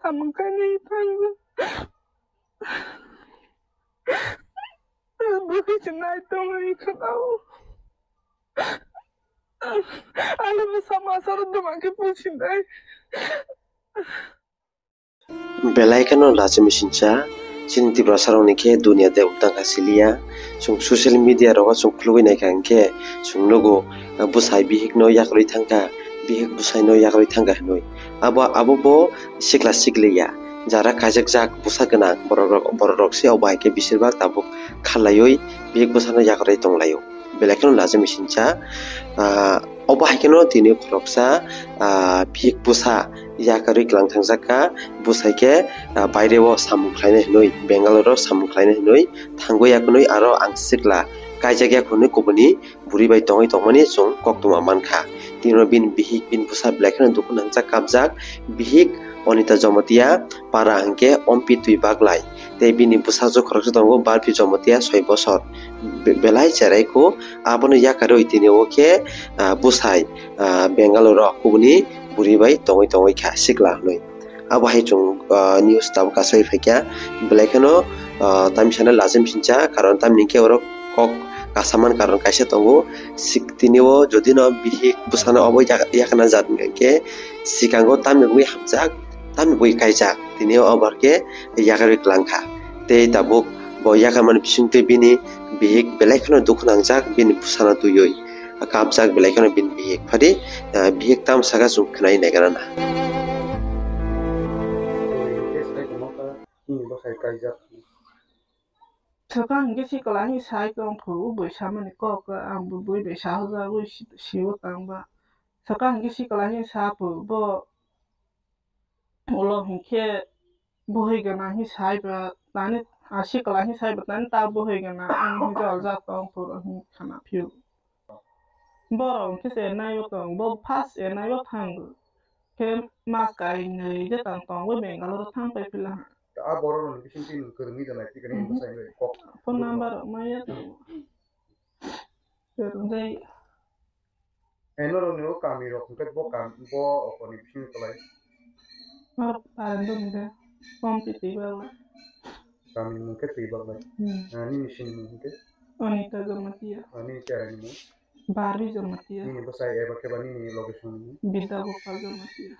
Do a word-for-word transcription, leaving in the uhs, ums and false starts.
samung khainai thango. Bwrwi se nai tongwi khwnao. Ani bwsa masa rok duma khe pusinai. Belai kheno lachimwi sincha, chini Tiprasa rokni khe duniya de utang kha siliya. Chwng social media rogo chwng khulugwi naikha hinkhe chwng nugo, ah, bwsai bihikno yakarwi thangkha, bihik bwsaino yakarwi thangkha hinwi. Abo, abo bo sikla sikliya, jara kaijakjak bwsa gwnang borok rok, borok rok se obo hai khe bisir bak tabuk kharlaiwi bihik bwsano yakarwi tonglaio. Belai kheno lachimwi sincha, ah, obo hai kheno tini khoroksa, ah, bihik bwsa yakarwi kwlang thangjak kha, bwsai khe, ah, baire o samung khlainai hinwi, Bangalore o samung khlainai hinwi thangwi ya hwnwi aro ang sikla kaijak ya hwnwi kubuni bwrwi bai tongwi tongmani chwng koktwma mankha. Tini bini bihik bini bwsa belai kheno dukhu nangjak kapjak, bihik Anita Jamatia para hwnkhe Ompi Twi Baglai tei bini bwsajwk khoroksa tongo Barpi Jamatia soi bosor. Be-, belai cherai kho, abono yakarwi tini o khe, ah, bwsai, ah, Bangalore o kubuni bwrwi bai tongwi tongwi kha sikla hwnwi. Abo hai chwng, ah, news tabuk kasai phaikha, belai kheno, ah, tamisa no lachim sincha, karon tamni khe oro kok kasaman karon kaisa tongo, sik tini o jodi no bihik bwsano obo yak-, yakna jat hwnkhe sikango tamni bui hamjak, tamni bui kaijak, tini o obo khe yakarwi kwlang kha. Tei tabuk bo yakarmani bisingtwi bini bihik belai kheno dukhu nangjak bini bwsano twiwi. Kapjak belai kheno bini bihik phadi, ah, bihik tam saka chwng khwnai naigra na. Swkang hwnkhe sikla hwnwi sai tong phu, bui samani kok, ang bo bui bai sahojagwi si-, siwo tang ba. Swkang hwnkhe sikla hwnwi sa phu, bo ulo hwnkhe buhoi gana hi saiba tani, a sikla hi saiba tani ta buhoi gana ang hi jol ja tong phuru hi khana phio. Borok hwnkhe se nai o tong, bo first se nai o thango. Khe mas kainwi je tang tong bo Bangalore thang pai phila ha. A borok rokni bising twi nwng kwrwngwi gana twi gana Mhm. bwsai bai kok. Phone number rok maya tong. Kwrwngjai. Eno rokni o kami rok hwnkhe bo kam, bo okoni bising tolai. Norok parendo ni de. Kompiti bala. Kami mung khe twi baglai. Hmm. Ah, nini sini mung hwnkhe? Anita Jamatia. Ah, nini cherai ni mung? Barbie Jamatia. Nini bwsai eba khe ba nini location ni mung? Bidya Gopal Jamatia.